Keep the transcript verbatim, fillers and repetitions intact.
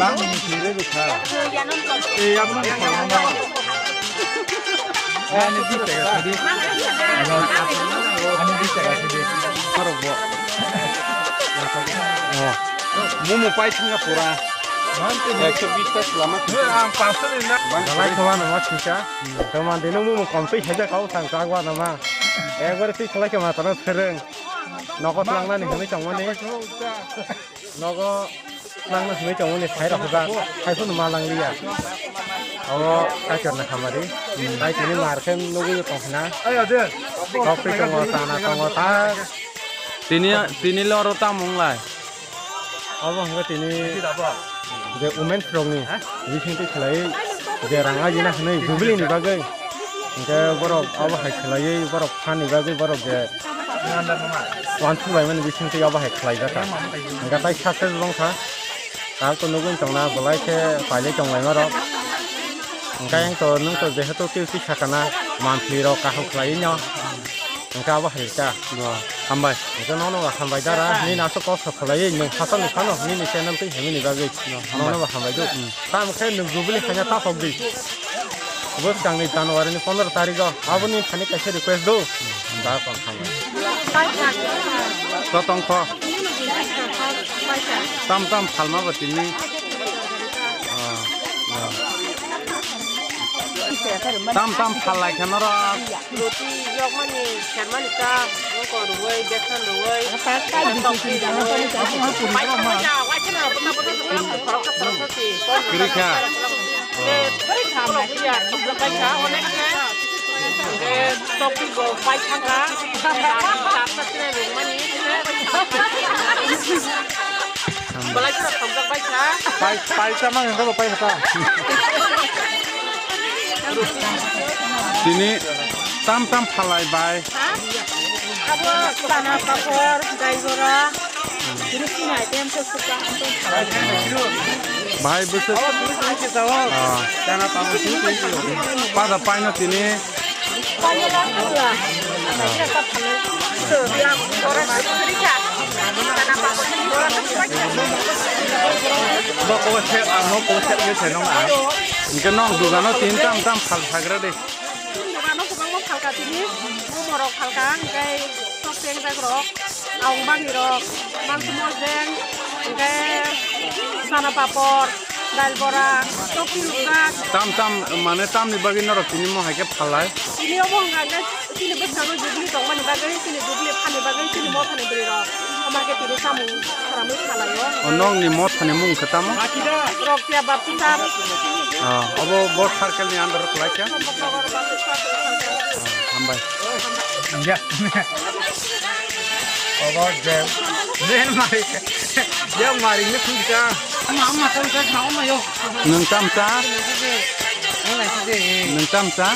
Bang ni sire rukha. Eh, abang ni sire rukha. Ani di tega sidi. Ani di tega sidi. Marok bo. Oh. Momo pai thanga pura. Ekso bis ta lama. Ang paso ni na. Bang. Jalai khawa nama thika. Tama dino momo kom twi haja kau sang kagwa nama. Ekbar twi khlai khe matara sereng. Nogo tlangnani hwnwi tongmani. Nogo tlangnani hwnwi tongmani, sai rok hwjak, sai phano ma langliya. Obo kaitorni hamari. Bai tini mar khe nugwi tong khna. Kok twi tongo, chana tongo, ta. Tini, tini loro tamo wnglai? Obo hwnkhe tini je women rokni bisingtwi khlaiwi je rang ajina hwnwi jubilee ni bagwi. Hwnkhe borok obo hai khlaiwi borok phan ni bagwi borok je wansuk laimani bisingtwi obo hai khlaijakha. Hwnkhe tai success wngkha. Kaham to nugwi tongna, belai khe pailai tonglaima rok. Hwnkhe ang to, nwng to jehetu twi twi sakana, monthly rok kaham khlaiwi no. Hwnkhe abo hai ta. No, hambai. Hwnkhe nono bo hambai dara, nini aswk kosto khlaiwi, nwng hachal ni phano, nini channel twi himini bagwi. No, hambai. Nono bo hambai do. Mm. Tamo khe nwng jubilee khaina ta phok di. Bwskangni January ni pondro tarikh o aboni thani kaisa request do. Da tong thang. Totong kho. Tam tam phalma bo tini. Ah, ah. Tam tam phal lai kha norok. Roti yokmani, sermani ta, nokho rwui, besan rwui, tokti rwui. Pai tongmani ya, waithana bwsa bwsa bwsa khoroksa khoroksa si. Kwrwi kha. Tei borok ya, khoroksa pai kha, onek khe. Tei tokti bo pai thangkha. Tei tokti rwmani. Belai kheno thokjak bai kha. Pai, pai sama yang kau pai kata. Tini tam tam phalai bai. Ha? Abo chana papor, dai bora. Tini sini item khe suka. Bai bwswk. Ah. Chana papor sini. Pada paino tini. Bo kobo set, ang no kobo set ni se nong ang. Hingke nong dogano tin tam tam phal sagra de. Dogano kwbangma phalka tini, momo rok phalka, hingke sok tengjak rok, aung bangni rok, mangso mosdeng, hingke sana papor. Dal bora, tokti rwjak. Tam tam, mane tamni bagwi norok tini mo hai khe phalai? Tini obo hwnka hwnkhe chini bwskango jubilee tongmani bagwi, chini jubilee phani bagwi, chini mothani bwrwi rok. Omo hai khe tini samung swnamwi phalai o. O, nokni mothani mung khe tamo? Rokya Baptista. Ah, obo bo circle ni under o kwlai khe? Chambaknagar Baptista circle. Ah, hambai. Ya. Obo je, je mari, je mari ni khungka. Nwng tam cha? Nwng tam cha?